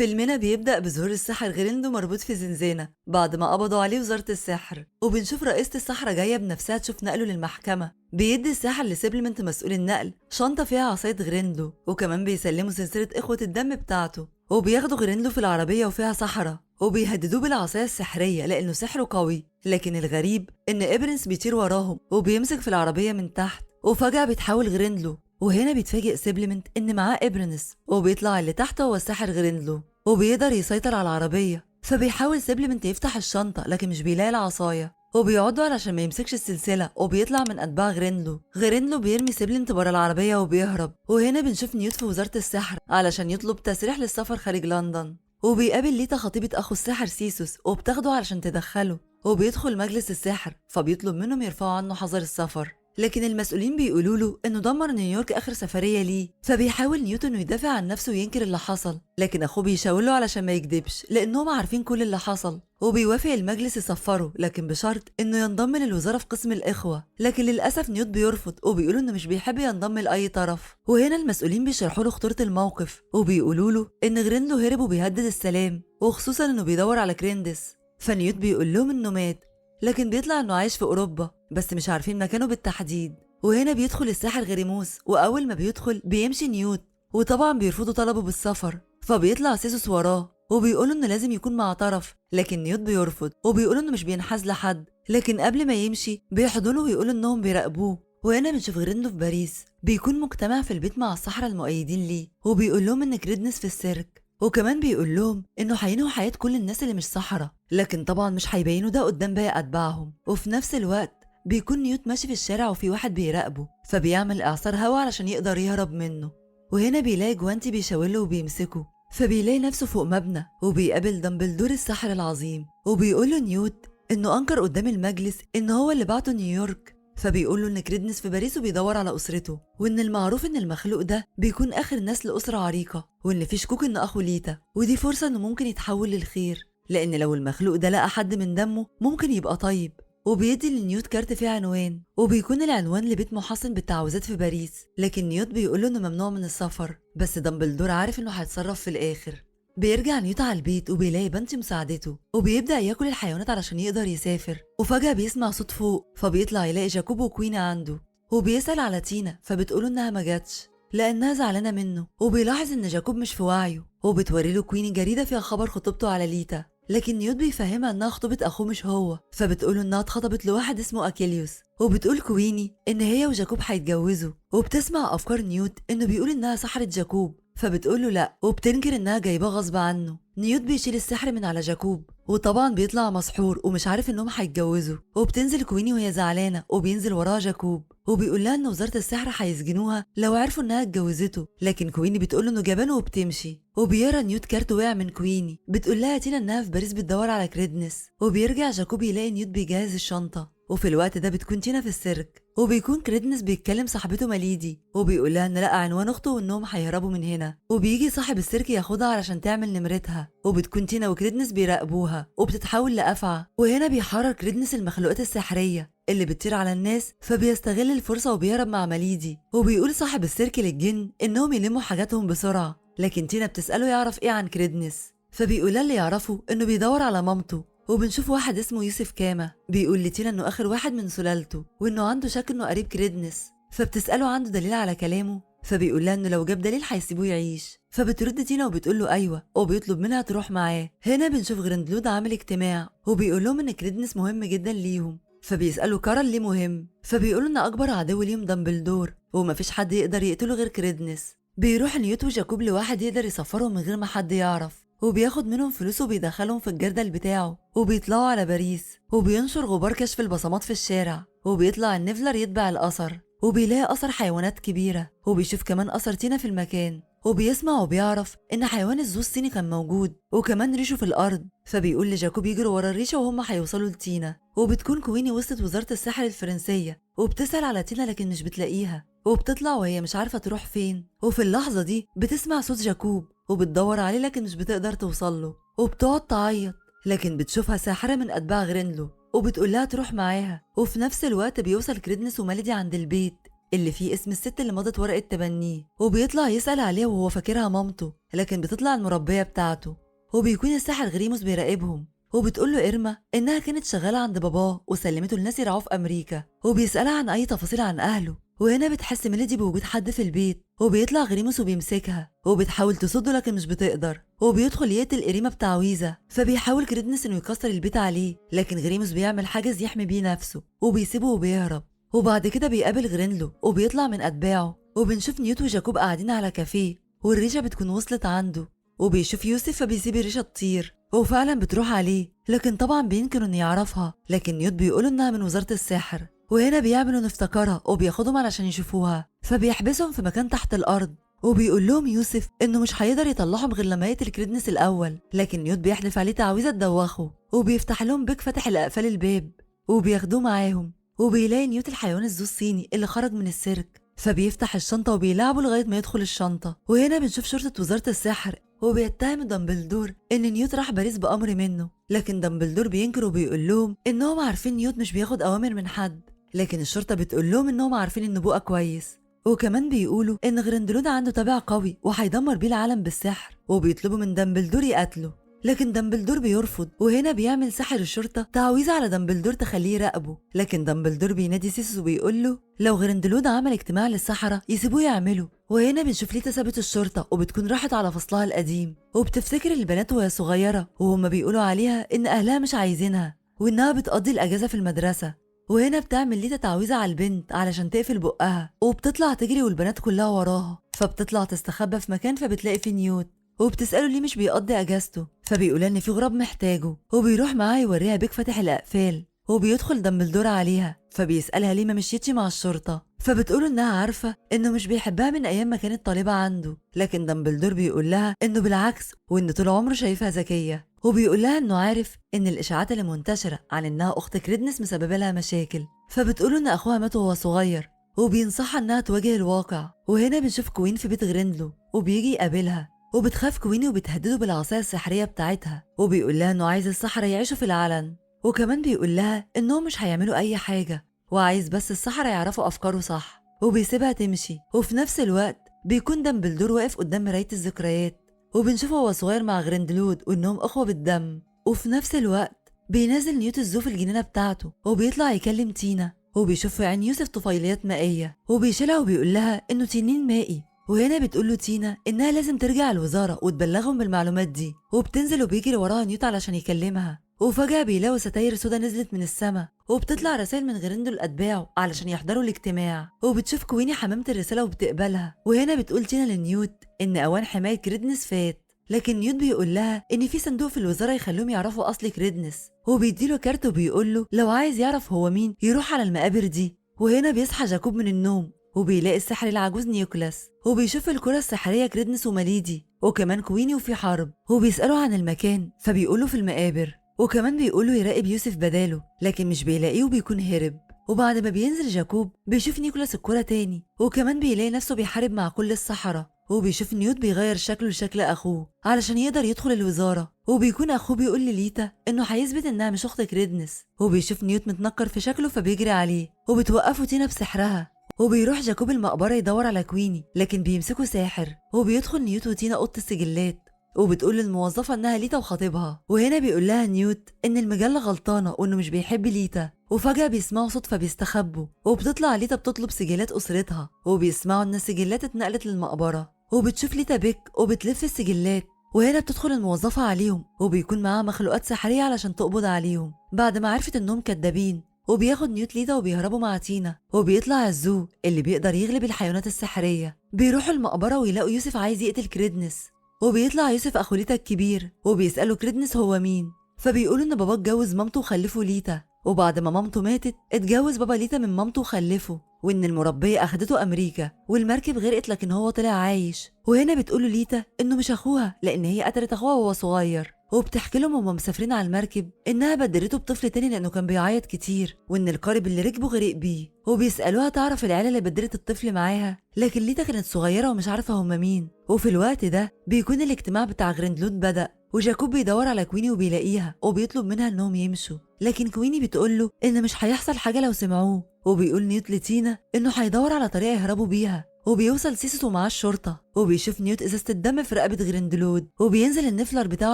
فيلمنا بيبدأ بظهور الساحر غريندو مربوط في زنزانة بعد ما قبضوا عليه وزارة السحر، وبنشوف رئيسة السحرة جاية بنفسها تشوف نقله للمحكمة. بيدي الساحر لسبلمنت مسؤول النقل شنطة فيها عصاية غريندو، وكمان بيسلموا سلسلة إخوة الدم بتاعته، وبياخدوا غريندو في العربية وفيها سحرة، وبيهددوه بالعصاية السحرية لأنه سحره قوي. لكن الغريب إن إبرنس بيطير وراهم وبيمسك في العربية من تحت، وفجأة بيتحول غريندلو، وهنا بيتفاجئ سيبلمنت إن معاه إبرنس، وبيطلع اللي تحته هو الساحر غريندلو، وبيقدر يسيطر على العربية. فبيحاول سيبلمنت يفتح الشنطة لكن مش بيلاقي العصاية، وبيعضه علشان ما يمسكش السلسلة، وبيطلع من أتباع غريندلو. غريندلو بيرمي سيبلمنت برا العربية وبيهرب. وهنا بنشوف نيوت في وزارة السحر علشان يطلب تسريح للسفر خارج لندن، وبيقابل ليتا خطيبة أخو الساحر سيسوس وبتاخده علشان تدخله، وبيدخل مجلس السحر فبيطلب منهم يرفعوا عنه حظر السفر، لكن المسؤولين بيقولوا له انه دمر نيويورك اخر سفريه ليه. فبيحاول نيوت انه يدافع عن نفسه وينكر اللي حصل، لكن اخوه بيشاور له علشان ما يكذبش لانهم عارفين كل اللي حصل، وبيوافق المجلس يسفره لكن بشرط انه ينضم للوزاره في قسم الاخوه. لكن للاسف نيوت بيرفض وبيقولوا انه مش بيحب ينضم لاي طرف. وهنا المسؤولين بيشرحوا له خطوره الموقف وبيقولوا له ان غريندلو هرب وبيهدد السلام، وخصوصا انه بيدور على كريندس. فنيوت بيقول لهم انه مات، لكن بيطلع انه عايش في اوروبا بس مش عارفين مكانه بالتحديد. وهنا بيدخل الساحر غريموس، واول ما بيدخل بيمشي نيوت، وطبعا بيرفضوا طلبه بالسفر. فبيطلع سيسوس وراه وبيقولوا انه لازم يكون مع طرف، لكن نيوت بيرفض وبيقولوا انه مش بينحاز لحد. لكن قبل ما يمشي بيحضنه ويقولوا انهم بيراقبوه. وهنا بنشوف غريندو في باريس بيكون مجتمع في البيت مع السحرة المؤيدين ليه، وبيقول لهم ان كريدنس في السيرك، وكمان بيقول لهم انه هينهوا حياة كل الناس اللي مش سحرة، لكن طبعا مش هيبينوا ده قدام باقي اتباعهم. وفي نفس الوقت بيكون نيوت ماشي في الشارع وفي واحد بيراقبه، فبيعمل اعصار هوا علشان يقدر يهرب منه. وهنا بيلاقي جوانتي بيشاوله وبيمسكه، فبيلاقي نفسه فوق مبنى وبيقابل دامبلدور الساحر العظيم، وبيقول له نيوت انه انكر قدام المجلس ان هو اللي بعته نيويورك. فبيقول له ان كريدنس في باريس وبيدور على اسرته، وان المعروف ان المخلوق ده بيكون اخر ناس لاسره عريقه، وان في شكوك ان اخو ليتا، ودي فرصه انه ممكن يتحول للخير، لان لو المخلوق ده لقى حد من دمه ممكن يبقى طيب. وبيدي لنيوت كارت فيه عنوان، وبيكون العنوان لبيت محصن بالتعويذات في باريس، لكن نيوت بيقول له انه ممنوع من السفر، بس دامبلدور عارف انه هيتصرف في الاخر. بيرجع نيوت على البيت وبيلاقي بنتي مساعدته، وبيبدأ ياكل الحيوانات علشان يقدر يسافر. وفجأة بيسمع صوت فوق، فبيطلع يلاقي جاكوب وكويني عنده، وبيسأل على تينا فبتقوله انها ما جاتش لانها زعلانة منه. وبيلاحظ ان جاكوب مش في وعيه، وبتوري له كويني جريدة فيها خبر خطوبته على ليتا، لكن نيوت بيفهمها انها خطوبة اخوه مش هو، فبتقوله انها اتخطبت لواحد اسمه اكيليوس. وبتقول كويني ان هي وجاكوب هيتجوزوا، وبتسمع افكار نيوت انه بيقول انها سحرت جاكوب، فبتقوله لا، وبتنكر انها جايباه غصب عنه. نيوت بيشيل السحر من على جاكوب، وطبعا بيطلع مسحور ومش عارف انهم هيتجوزوا. وبتنزل كويني وهي زعلانه، وبينزل وراها جاكوب وبيقول لها ان وزاره السحر هيسجنوها لو عرفوا انها اتجوزته، لكن كويني بتقول انه جبان وبتمشي. وبيرى نيوت كارت وقع من كويني، بتقول لها تينا انها في باريس بتدور على كريدنس. وبيرجع جاكوب يلاقي نيوت بيجهز الشنطه، وفي الوقت ده بتكون تينا في السيرك، وبيكون كريدنس بيتكلم صاحبته ماليدي وبيقول لها ان لقى عنوان اخته وانهم هيهربوا من هنا. وبيجي صاحب السيرك ياخدها علشان تعمل نمرتها، وبتكون تينا وكريدنس بيراقبوها وبتتحول لافعى. وهنا بيحرر كريدنس المخلوقات السحريه اللي بتطير على الناس، فبيستغل الفرصه وبيهرب مع ماليدي. وبيقول صاحب السيرك للجن انهم يلموا حاجاتهم بسرعه، لكن تينا بتساله يعرف ايه عن كريدنس، فبيقول اللي يعرفه انه بيدور على مامته. وبنشوف واحد اسمه يوسف كاما بيقول لتينا انه اخر واحد من سلالته وانه عنده شك انه قريب كريدنس، فبتساله عنده دليل على كلامه، فبيقول لها انه لو جاب دليل هيسيبوه يعيش. فبترد تينا وبتقول له ايوه، وبيطلب منها تروح معاه. هنا بنشوف غريندلود عامل اجتماع وبيقول لهم ان كريدنس مهم جدا ليهم، فبيسالوا كارل ليه مهم، فبيقولوا ان اكبر عدو ليهم دامبلدور ومفيش حد يقدر يقتله غير كريدنس. بيروح نيوت وجاكوب لواحد يقدر يسفرهم من غير ما حد يعرف، وبياخد منهم فلوس وبيدخلهم في الجردل بتاعه، وبيطلعوا على باريس، وبينشر غبار كشف البصمات في الشارع، وبيطلع النفلر يتبع الأثر، وبيلاقي أثر حيوانات كبيرة، وبيشوف كمان أثر تينا في المكان، وبيسمع وبيعرف إن حيوان الزو الصيني كان موجود وكمان ريشه في الأرض، فبيقول لجاكوب يجروا ورا الريشة وهم هيوصلوا لتينا. وبتكون كويني وصلت وزارة السحر الفرنسية وبتسأل على تينا لكن مش بتلاقيها، وبتطلع وهي مش عارفة تروح فين. وفي اللحظة دي بتسمع صوت جاكوب وبتدور عليه لكن مش بتقدر توصله، وبتقعد تعيط، لكن بتشوفها ساحرة من أتباع غريندلو وبتقول لها تروح معاها. وفي نفس الوقت بيوصل كريدنس ومالدي عند البيت، اللي فيه اسم الست اللي مضت ورقة تبنيه، وبيطلع يسأل عليها وهو فاكرها مامته، لكن بتطلع المربية بتاعته. وبيكون الساحر غريموس بيراقبهم، وبتقول له إرما إنها كانت شغالة عند باباه وسلمته لناس يرعوه في أمريكا، وبيسألها عن أي تفاصيل عن أهله. وهنا بتحس ميلودي بوجود حد في البيت، وبيطلع غريموس وبيمسكها، وبتحاول تصده لكن مش بتقدر، وبيدخل يقتل إريما بتعويذة. فبيحاول كريدنس إنه يكسر البيت عليه، لكن غريموس بيعمل حاجز يحمي بيه نفسه وبيسيبه وبيهرب. وبعد كده بيقابل غريندلو وبيطلع من أتباعه، وبنشوف نيوت وجاكوب قاعدين على كافيه والريشة بتكون وصلت عنده، وبيشوف يوسف فبيسيب الريشة تطير وفعلا بتروح عليه، لكن طبعا بينكر انه يعرفها، لكن نيوت بيقول انها من وزارة السحر. وهنا بيعملوا انه افتكرها وبياخدهم علشان يشوفوها، فبيحبسهم في مكان تحت الارض، وبيقول لهم يوسف انه مش هيقدر يطلعهم غير لما يقتل كريدنس الاول، لكن نيوت بيحدف عليه تعويذه تدوخه، وبيفتح لهم بيك فاتح الاقفال الباب وبياخدوه معاهم. وبيلاقي نيوت الحيوان الذو الصيني اللي خرج من السيرك، فبيفتح الشنطة وبيلعبه لغاية ما يدخل الشنطة. وهنا بنشوف شرطه وزارة السحر وبيتهم دامبلدور ان نيوت راح باريس بامر منه، لكن دامبلدور بينكر وبيقول لهم انهم عارفين نيوت مش بياخد اوامر من حد، لكن الشرطة بتقول لهم انهم عارفين النبوءة كويس. وكمان بيقولوا ان غرندلود عنده تابع قوي وهيدمر بيه العالم بالسحر، وبيطلبوا من دامبلدور يقتله، لكن دامبلدور بيرفض. وهنا بيعمل ساحر الشرطة تعويذه على دامبلدور تخليه يراقبه، لكن دامبلدور بينادي سيسوس وبيقول له لو غرندلود عمل اجتماع للسحرة يسيبوه يعمله. وهنا بنشوف ليتا سابت الشرطة وبتكون راحت على فصلها القديم، وبتفتكر البنات وهي صغيرة وهم بيقولوا عليها ان اهلها مش عايزينها وانها بتقضي الاجازة في المدرسة. وهنا بتعمل ليتا تعويذه على البنت علشان تقفل بقها، وبتطلع تجري والبنات كلها وراها، فبتطلع تستخبى في مكان فبتلاقي فيه نيوت، وبتسأله ليه مش بيقضي اجازته، فبيقولها ان في غراب محتاجه، وبيروح معاه يوريها بيك فاتح الاقفال. وبيدخل دامبلدور عليها فبيسألها ليه ما مشيتش مع الشرطة، فبتقوله انها عارفة انه مش بيحبها من ايام ما كانت طالبة عنده، لكن دامبلدور بيقول لها انه بالعكس وان طول عمره شايفها ذكية، وبيقول لها انه عارف ان الاشاعات اللي منتشرة عن انها اخت كريدنس مسببة لها مشاكل، فبتقوله ان اخوها مات وهو صغير، وبينصحها انها تواجه الواقع. وهنا بنشوف كوين في بيت غريندلو وبيجي يقابلها، وبتخاف كويني وبتهدده بالعصاية السحرية بتاعتها، وبيقول لها انه عايز السحرة يعيشوا في العلن، وكمان بيقول لها انهم مش هيعملوا اي حاجة وعايز بس السحرة يعرفوا افكاره صح، وبيسيبها تمشي. وفي نفس الوقت بيكون دامبلدور واقف قدام مراية الذكريات، وبنشوفه وهو صغير مع غرندلود وانهم اخوة بالدم. وفي نفس الوقت بينزل نيوت الزو في الجنينة بتاعته وبيطلع يكلم تينا، وبيشوف في عين يوسف طفيليات مائية وبيشيلها وبيقول لها انه تنين مائي. وهنا بتقول له تينا انها لازم ترجع الوزارة وتبلغهم بالمعلومات دي، وبتنزل وبيجري وراها نيوت علشان يكلمها. وفجأة بيلاقوا ستاير سودا نزلت من السما، وبتطلع رسائل من غريندو لأتباعه علشان يحضروا الاجتماع، وبتشوف كويني حمامة الرسالة وبتقبلها. وهنا بتقول تينا لنيوت إن أوان حماية كريدنس فات، لكن نيوت بيقول لها إن في صندوق في الوزارة يخليهم يعرفوا أصل كريدنس، وبيديله كارت وبيقول له لو عايز يعرف هو مين يروح على المقابر دي. وهنا بيصحى جاكوب من النوم وبيلاقي الساحر العجوز نيوكلاس، وبيشوف الكرة السحرية كريدنس وماليدي وكمان كويني وفي حرب، وبيسألوا عن المكان فبيقولوا في المقابر، وكمان بيقولوا يراقب يوسف بداله لكن مش بيلاقيه وبيكون هرب. وبعد ما بينزل جاكوب بيشوف نيكولاس الكرة تاني، وكمان بيلاقي نفسه بيحارب مع كل السحرة، وبيشوف نيوت بيغير شكله لشكل أخوه علشان يقدر يدخل الوزارة، وبيكون أخوه بيقول لليتا إنه هيثبت إنها مش أخت كريدنس، وبيشوف نيوت متنكر في شكله فبيجري عليه وبتوقفه تينا بسحرها. وبيروح جاكوب المقبرة يدور على كويني لكن بيمسكه ساحر، وبيدخل نيوت وتينا أوضة السجلات، وبتقول للموظفة إنها ليتا وخطيبها. وهنا بيقول لها نيوت إن المجلة غلطانة وإنه مش بيحب ليتا، وفجأة بيسمعوا صوت فبيستخبوا، وبتطلع ليتا بتطلب سجلات أسرتها، وبيسمعوا إن السجلات اتنقلت للمقبرة، وبتشوف ليتا بيك وبتلف السجلات. وهنا بتدخل الموظفة عليهم وبيكون معاها مخلوقات سحرية علشان تقبض عليهم بعد ما عرفت إنهم كدابين، وبياخد نيوت ليتا وبيهربوا مع تينا، وبيطلع الزو اللي بيقدر يغلب الحيوانات السحرية. بيروحوا المقبرة ويلاقوا يوسف عايز يقتل كريدنس، وبيطلع يوسف أخو ليتا الكبير وبيسأله كريدنس هو مين، فبيقولوا إن بابا اتجوز مامته وخلفه ليتا، وبعد ما مامته ماتت اتجوز بابا ليتا من مامته وخلفه، وإن المربية أخدته أمريكا والمركب غرقت لكن هو طلع عايش. وهنا بتقوله ليتا إنه مش أخوها لأن هي قتلت أخوها وهو صغير، وبتحكي لهم وهم مسافرين على المركب إنها بدلته بطفل تاني لأنه كان بيعيط كتير، وإن القارب اللي ركبه غرق بيه، وبيسألوها تعرف العيلة اللي بدلت الطفل معاها، لكن ليتا كانت صغيرة ومش عارفة هما مين. وفي الوقت ده بيكون الاجتماع بتاع غريندلود بدأ، وجاكوب بيدور على كويني وبيلاقيها وبيطلب منها انهم يمشوا، لكن كويني بتقوله ان مش هيحصل حاجة لو سمعوه. وبيقول نيوت لتينا انه هيدور على طريقه يهربوا بيها. وبيوصل سيسوس ومعاه الشرطة، وبيشوف نيوت ازازة الدم في رقبة غريندلود وبينزل النفلر بتاعه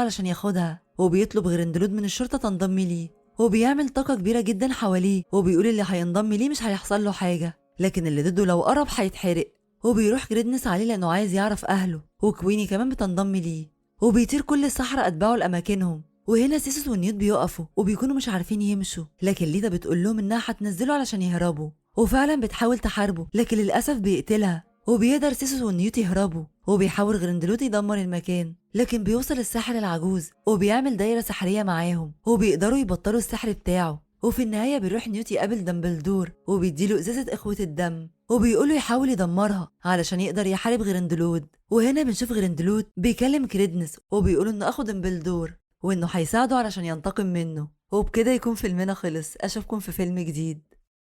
علشان ياخدها. وبيطلب غريندلود من الشرطة تنضم ليه، وبيعمل طاقة كبيرة جدا حواليه وبيقول اللي هينضم ليه مش هيحصل له حاجة، لكن اللي ضده لو قرب هيتحرق. وبيروح جريدنس عليه لانه عايز يعرف اهله، وكويني كمان بتنضم ليه. وبيطير كل السحرة اتباعه لاماكنهم. وهنا سيسوس ونيوت بيقفوا وبيكونوا مش عارفين يمشوا، لكن ليتا بتقول لهم انها هتنزله علشان يهربوا، وفعلا بتحاول تحاربه لكن للاسف بيقتلها. وبيقدر سيسوس ونيوت يهربوا، وبيحاول غرندلوت يدمر المكان، لكن بيوصل الساحر العجوز وبيعمل دايرة سحرية معاهم وبيقدروا يبطلوا السحر بتاعه. وفي النهاية بيروح نيوت يقابل دامبلدور وبيديله إزازة إخوة الدم وبيقوله يحاول يدمرها علشان يقدر يحارب غرندلود. وهنا بنشوف غرندلود بيكلم كريدنس وبيقوله إنه أخو دامبلدور وإنه هيساعده علشان ينتقم منه. وبكده يكون فيلمنا خلص، أشوفكم في فيلم جديد.